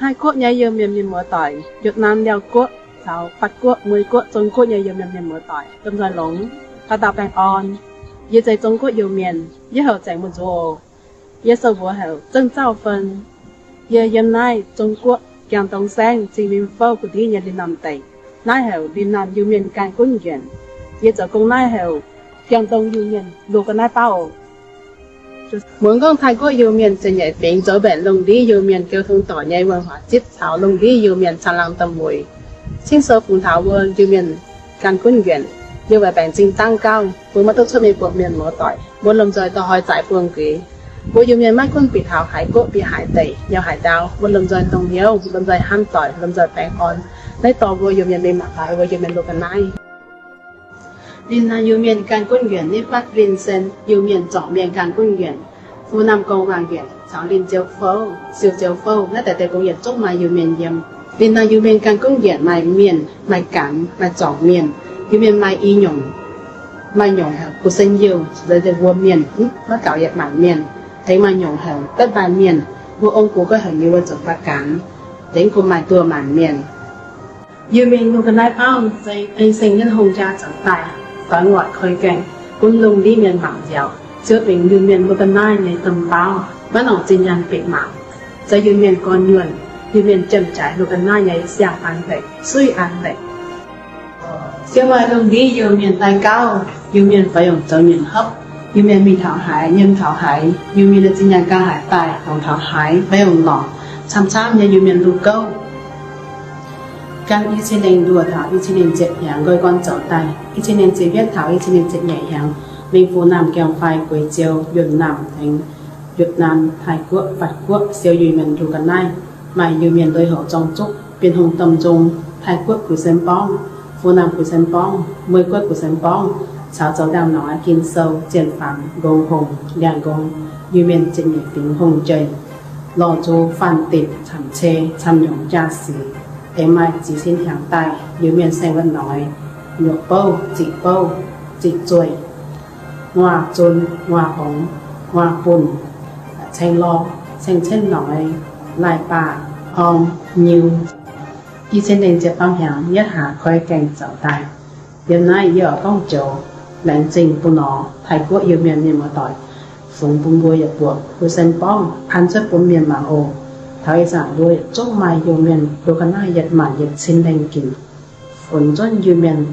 Taiv Guoqv nyei Iu-Mienh mienh muoz-doic, Yietc Naam, Laauv Guoqv caux Fatv Guoqv, Mueiz Guoqv, Zong Guoqv nyei Iu-Mienh mienh muoz-doic, lomh nzoih longx, haaix dauh baengh orn. Yie zeiz Zong Guoqv Iu-Mienh, yie heuc Zaengc Mun Nzuox. Yie sou mbuox heuc Zengv Zauv Fun. Yie yiem naaiv Zong Guoqv Giangdong Saengv, Zingh Mingh Fouv, Gu'ndiv nyei Linh Nam Deic. Naaiv heuc Linh Nam Iu-Mienh Ganh Gunv Njuenc. Yie zoux gong naaiv heuc Giangdong Iu-Mienh Loz-Ga'naaiv Baauv. Muonz gorngv Taiv Guoqv Iu-Mienh ziepc nyeic fingx zoux mbaeqc lungh ndiev Iu-Mienh geu tong doic nyei wuonh waac zipv taux lungh ndiev Iu-Mienh caangh laangh domh mueiz. Cingv sou fungx taux mbuo Iu-Mienh ganh gunv njuenc, yiem weic baengc zingh dangv gauh mbuo maiv duqv cuotv mingh buatc mienh muoz-doic. Mbuo lomh nzoih dorh hnoi zaaic buangh nquinx. Mbuo Iu-Mienh maiv gunv bieqc taux haaix guoqv, bieqc haaix deic, nyauv haaix ndaau, mbuo lomh nzoih dongh hnyouv, lomh nzoih hnamv doic, lomh nzoih baengh orn. Naaiv dorh mbuo Iu-Mienh mingh mangc gaax mbuo Iu-Mienh loz-ga'naaiv. Linh Nam Iu-Mienh ganh gunv njuenc, ninh fatv linh sen Iu-Mienh zorngc mienh ganh gunv njuenc. Fu-namh gong waangh njuenc caux linh ziou fouv, siou ziou fouv, naaiv deix deix gong yietc zungv maaih Iu-Mienh yiem. Linh Nam Iu-Mienh ganh gunv njuenc maaih mienh, maaih ganx, maaih zorngc mienh. Iu-Mienh maaih i nyungc, maaih nyungc heuc Gu Sen Youh, lorz deix mbuo mienh maiv gaux yietc maanc mienh. Aengx maaih nyungc heuc Betv Mbaanh Mienh, mbuo ong-gux gorngv heuc ninh mbuo zoux baav ganx. Aengx gu maaih duoh maanc mienh. Iu-Mienh Loz-Ga'naaiv Baauv se ei seng nyei hungh jaa zoux daaih, doix-ngoic koi gaengh, bun lungh ndiev mienh mangc nziaaux, ziouc bingx Iu-Mienh Loz-Ga'naaiv nyei domh baauv, maiv longc zinh nyaanh bieqc mangc. Zoux Iu-Mienh gorn nyuonh, Iu-Mienh jiem-jaaix loz-ga'naaiv nyei siang-an leic, suiv-an leic. Siev maaih lungh ndiev Iu-Mienh daaih gauh, Iu-Mienh fai yongc zoux nyienc hopv, Iu-Mienh mingh taux haaix, yiem taux haaix, Iu-Mienh nyei zinh nyaanh gauh haaix daaih, longc taux haaix, fai yongc longc, camv-camv nyei Iu-Mienh loz-gouv. Gan i cin lengh nduoh taux i cin lengh ziepc hnyangx nqoi gorn zoux daaih, i cin lengh ziepc yietv taux i cin lengh ziepc nyeic hnyangx, mingh Fu-Namh, Gaeng-Fai, Gueix-Ziou, Yunh-Namh, aengx Yietc Naam, Taiv Guoqv, Fatv Guoqv siou Iu-Mienh loz-ga'naaiv. Maaih Iu-Mienh lui-houx zorng zuqv Bienh Hungh domh nzung, Taiv Guoqv Guix Sen Borngv, Fu-Namh Guix Sen Borngv, Mueiz Guoqv Guix Sen Borngv, caux zoux ndaangh norm Ging-Sou, Zien Faanx, Nqong Hongh, Ndiangx Nqong, Iu-Mienh ziepc nyeic fingx hungh jeic, lorh nzou, faanh dipc, camc cei, camv nyungc jaa-sic. Aengx maaih ziex cin hnyangx daaih Iu-Mienh saeng wuov norm nyuoqc bouv, ziqc bouv, ziqc zueih, nguaaz zun, nguaaz hngongx, nguaaz bunh, caeng lorh, caeng cienv norm, laaih baah, horng, nyiu. I cin lengh ziepc faam hnyangx yietv hlaax koi gaengh zoux daaih. Yiem naaiv yie oix gorngv joux laengz zingh bun norm Taiv Guoqv Iu-Mienh mienh muoz-doic fungx bun mbuo yietc buonc Guix Sen Borngv an cuotv bun mienh mangc oc. Taux ih zanc mbuo yietc zungv maaih Iu-Mienh loz-ga'naaiv yietc maanc yietc cin lengh ginc. Funx nzunv Iu-Mienh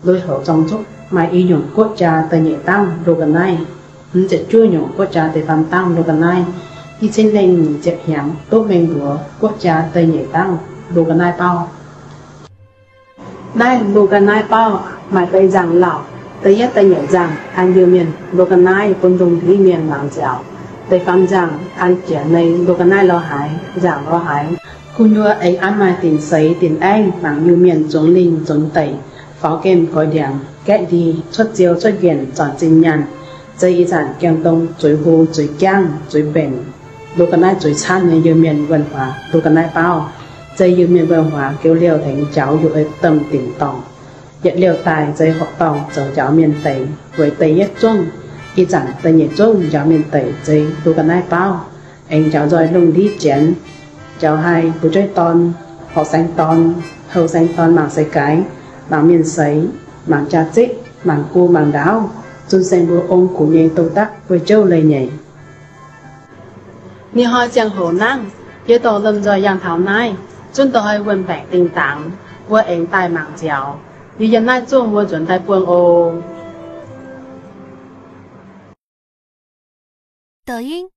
lui-houx zorng zuqv maaih i nyungc guoqv jaa da'nyeic dangv loz-ga'naaiv, hmz ziepc juov nyungc guoqv jaa da'faam dangv loz-ga'naaiv, i cin lengh nyic ziepc hnyangx duqv mengh mbuox guoqv jaa da'nyeic dangv loz-ga'naaiv baauv. Naaiv loz-ga'naaiv baauv maaih deix nzangc-lauh. Da'yietv da'nyeic nzangc an Iu-Mienh loz-ga'naaiv bun lungh ndiev mienh mangc nziaaux. Da'faam nzangc an jiex nyei loz-ga'naaiv lorz haaix, nzangc lorz haaix. Gu'nyuoz aengx an maaih dinc seix dinc aengv mangc Iu-Mienh zuangx lingh zuangx deic, faaux gemh goix ndiangx, gaeqv ndie, cuotv ziou cuotv njienc, zornc zinh nyaanh, zei ih zanc Giangdong zueiz hlo zueiz jangv zueiz mbenc, loz-ga'naaiv zueiz camv nyei Iu-Mienh wuonh huaax loz-ga'naaiv baauv. Zei Iu-Mienh wuonh huaax geu liouh tengx njaaux yuqc ei domh dinc dorngc. Yietc liouh daaih zei horqc dorngh zoux njaaux mienh deix. Weic deix yietv zungv, ih zanc da'nyeic zungv njaaux mienh deix zei loz-ga'naaiv baauv. Aengx njaaux nzoih lungh ndiev janx, njaaux haih fu'jueiv dorn, horqc saeng dorn, houh saeng dorn mangc seix gaaix, mangc mienh seix, mangc jaa-ziqv, mangc gu mangc ndaauv, zunh saeng mbuo ong-gux nyei douz-daqv wuov jouv leiz-nyeic. Ninh hnoi ziangh hoc nangv, yie dorh lomh nzoih yangh taux naaiv, zunv dorh wuonh mbaengc dingh dangx, mbuo aengx daaih mangc nziaaux. Yie yiem naaiv zungv mbuo nzuonx daaih buangh oc. 抖音